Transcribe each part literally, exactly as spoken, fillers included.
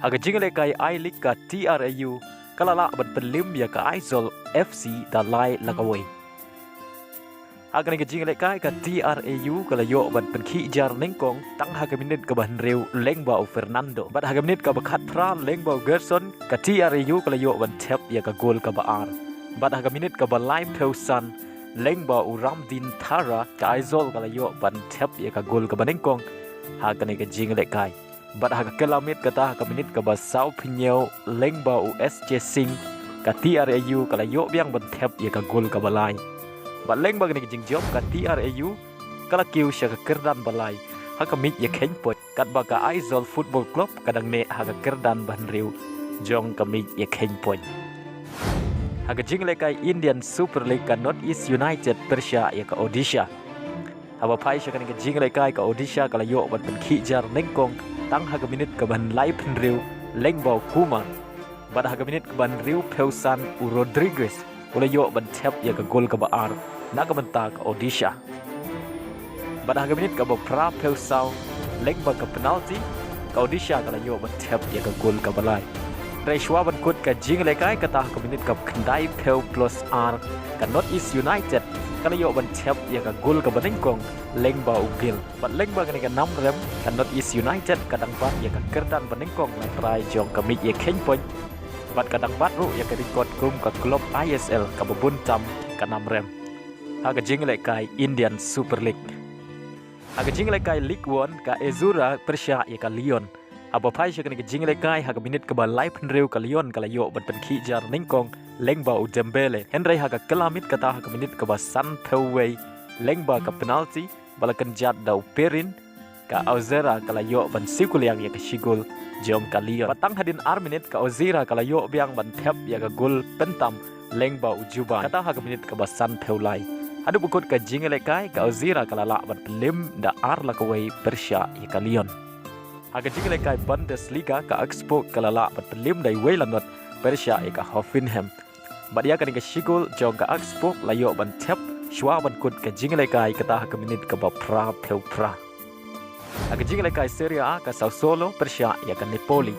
Ha ka jingïalehkai I-League ka T R A U ka la lah ban pynliem ïa ka Aizawl F C da lai la kawei. Ha kane ka jingïalehkai ka T R A U ka la ïoh ban pynkhih jar nyngkong tang ha ka minit kaba hynriew lyngba u Fernando. Bad ha ka minit kaba khatphra lyngba u Gerson, ka T R A U ka la ïoh ban thep ïa ka gol kaba ar. Bad ha ka minit kaba laiphew san lyngba u Ramdin Thara, ka Aizawl ka la ïoh ban thep ïa ka gol kaba nyngkong ha kane ka jingïalehkai. Bad ha ka kylla miet kata ha ka minit kaba sawphew hynñiew lyngba u S J Singh, ka T R A U ka la ïoh biang ban thep ïa ka gol kaba lai. Bad lyngba kane ka jingjop ka T R A U ka la kiew sha ka kyrdan ba lai ha ka miej ïakheiñ point, katba ka Aizawl Football Club ka dang neh ha ka kyrdan ba hynriew jong ka miej ïakheiñ point. Ha ka jingïalehkai Indian Super League ka North East United pyrshah ïa ka Odisha. Haba phai sha kane ka jingïalehkai ka Odisha ka la ïoh ban pynkhih jar nyngkong tang ha ka minit kaba laiphew hynriew lyngba u Kumar. Bad ha ka minit kaba hynriewphew san u Rodriguez u la ïoh ban thep ïa ka gol kaba ar na ka bynta ka Odisha. Bad ha ka minit kaba phraphew saw lyngba ka penalty, ka Odisha ka la ïoh ban thep ïa ka gol kaba lai. Hynrei shuwa ban kut ka jingïalehkai kata ha ka minit kaba khyndaiphew plus ar, ka North East United ka la ïoh ban thep ïa ka gol kaba nyngkong lyngba u Gill. Bad lyngba kane ka nam rem ka North East United ka dang bat ïa ka kyrdan ba nyngkong na trai jong ka miej ïakheiñ point. Bad ka dang bat ruh ïa ka record kum ka club I S L kaba bun tam ka nam rem ha ka jingïalehkai Indian Super League. Ha ka jingïalehkai Ligue One ka Ezurie pyrshah ïa ka Lyon. Haba phai sha kane ka jingïalehkai ha ka minit kaba laiphew hynriew ka Lyon ka la ïoh ban pynkhih jar nyngkong lyngba u Dembele. Hynrei ha ka kylla miet kata ha ka minit kaba sanphew wei lyngba ka penalty ba la kynjat da u Perin, ka Auxerre ka la ïoh ban siew kuliang ïa ka shi gol jong ka Lyon. Bad tang hadien ar minit ka Auxerre ka la ïoh biang ban thep ïa ka gol pyntam lyngba u Jubai. Kata ha ka minit kaba sanphew lai. Haduh ba kut ka jingïalehkai ka Auxerre ka la lah ban pynliem da ar la kawei pyrshah ïa ka Lyon. Ha ka jingïalehkai Bundesliga ka Augsburg ka la lah ban pynliem da iwei la nod pyrshah ïa ka Hoffenheim. Bad ïa kane ka shi gol jong ka Augsburg la ïoh ban thep shuwa ban kut ka jingïalehkai kata ha ka minit kaba phraphew phra. Ha ka jingïalehkai Serie A ka Sassuolo pyrshah ïa ka Napoli.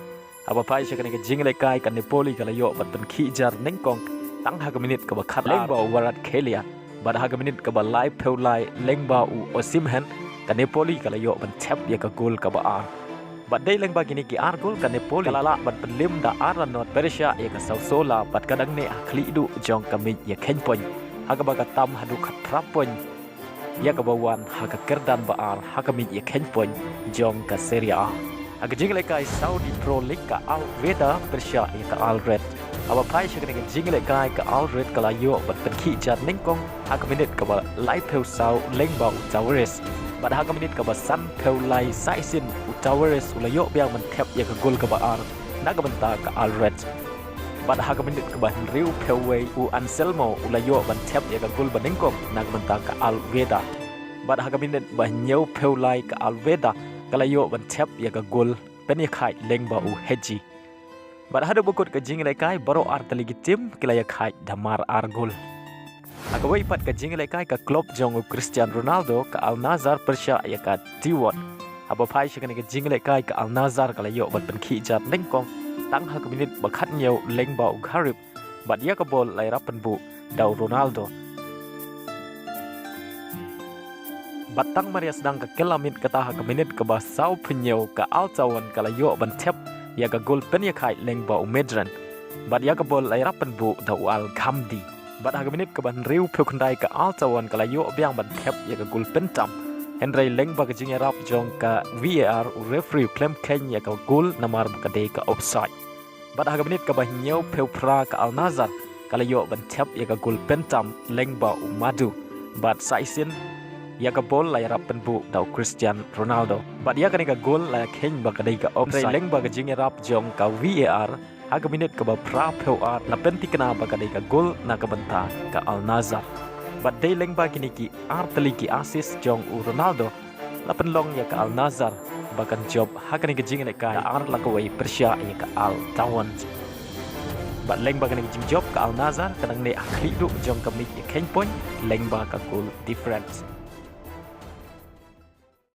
Haba phai sha kane ka jingïalehkai ka Napoli ka la ïoh ban pynkhih jar nyngkong tang ha ka minit kaba khatar lyngba u Kvaratskhelia. Bad ha ka minit kaba laiphew lai lyngba u Osimhen, ka Napoli ka la ïoh ban thep ïa ka gol kaba ar. Bad dei lyngba kine ki ar gol ka Napoli ka la lah ban pynliem da ar la nod pyrshah ïa ka Sassuolo bad ka dang neh ha khlieh duh jong ka miej ïakheiñ point, ha kaba ka tam haduh khatphra point ïa kaba wan ha ka kyrdan ba ar ha ka miej ïakheiñ point jong ka Serie A. Ha ka jingïalehkai Saudi Pro League ka Al Wehda pyrshah ïa ka Al Raed. Haba phai sha kane ka jingïalehkai ka Al Raed ka la ïoh ban pynkhih jar nyngkong ha ka minit kaba laiphew saw lyngba u Tavares. Bad ha ka minit kaba sanphew lai sa shisien u Tavares u la ïoh biang ban thep ïa ka gol kaba ar na ka bynta ka Al Raed. Bad ha ka minit kaba hynriewphew wei u Anselmo u la ïoh ban thep ïa ka gol ba nyngkong na ka bynta ka Al Wehda. Bad ha ka minit ba hynñiewphew lai ka Al Wehda ka la ïoh ban thep ïa ka gol pynïakhaid lyngba u Hagi. Bad haduh ba kut ka jingïalehkai baroh ar tylli ki tim ki la ïakhaid da mar ar gol. Ha kawei pat ka jingïalehkai ka club jong u Cristiano Ronaldo ka Al Nassr pyrshah ïa ka Twoud. Haba phai sha kane ka jingïalehkai ka Al Nassr ka la ïoh ban pynkhih jar nyngkong tang ha ka minit ba khathynñiew lyngba u Gharib. Bad ïa ka bol la ïarap pynbuh da u Ronaldo. Bad tang mar ïa sdang ka kylla miet kata ha ka minit kaba sawphew hynñiew ka Al Taawoun ka la ïoh ban thep ïa ka gol pynïakhaid lyngba u Medrane. Bad ïa ka bol la ïarap pynbuh da u Al Ghamdi. Bad ha ka minit kaba hynriewphew khyndai ka Al Taawoun ka la ïoh biang ban thep ïa ka gol pyntam. Hynrei lyngba ka jingïarap jong ka V A R u referee u khlem kheiñ ïa ka gol namar ba ka dei ka offside. Bad ha ka minit kaba hynñiewphew phra ka Al Nassr ka la ïoh ban thep ïa ka gol pyntam lyngba u Madu. Bad sa shisien ïa ka bol la ïarap pynbuh da u Cristiano Ronaldo. Bad ïa kane ka gol la kheiñ ba ka dei ka offside. Hynrei lyngba ka jingïarap jong ka V A R ha ka minit kaba phraphew ar la pynthikna ba ka dei ka gol na ka bynta ka Al Nassr. Bad dei lyngba kine ki ar tylli ki assist jong u Ronaldo la pynlong ïa ka Al Nassr ba kan jop ha kane ka jingïalehkai da ar la kawei pyrshah ïa ka Al Taawoun. Bad lyngba kane ka jingjop ka Al Nassr ka dang neh ha khlieh duh jong ka miej ïakheiñ point lyngba ka goal difference.